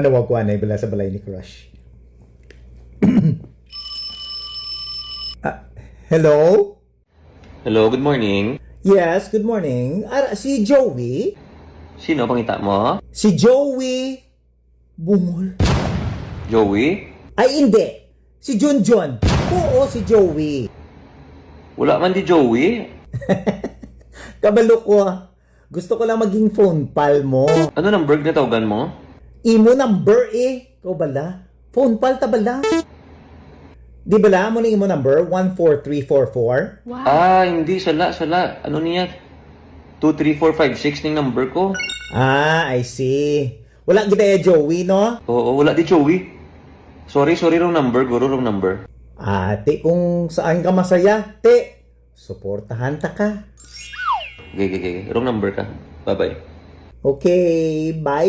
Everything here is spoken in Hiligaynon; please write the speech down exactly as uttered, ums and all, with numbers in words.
Ano, wag ko anay bala sa balay ni crush. Ah, hello? Hello, good morning. Yes, good morning. Ara, si Joey? Sino pangita mo? Si Joey Bungol. Joey? Ay, hindi. Si Junjun. Oo, si Joey. Wala man di Joey. Kabalo ko. Gusto ko lang maging phone pal mo. Ano number ginatawgan mo? Imo number eh. Ikaw bala? Phone pal ta bala? Di bala mo na imo number? One four three four four? Ah, hindi. Sala, sala. Ano niya? Two three four five six ning number ko. Ah, I see. Wala gid ya Joey, no? Oo, wala di Joey. Sorry, sorry, wrong number, guro, wrong number. Ate, kung saan ka masaya, te, suportahan ta ka. Okay, okay, okay. Wrong number ka. Bye-bye. Okay, bye.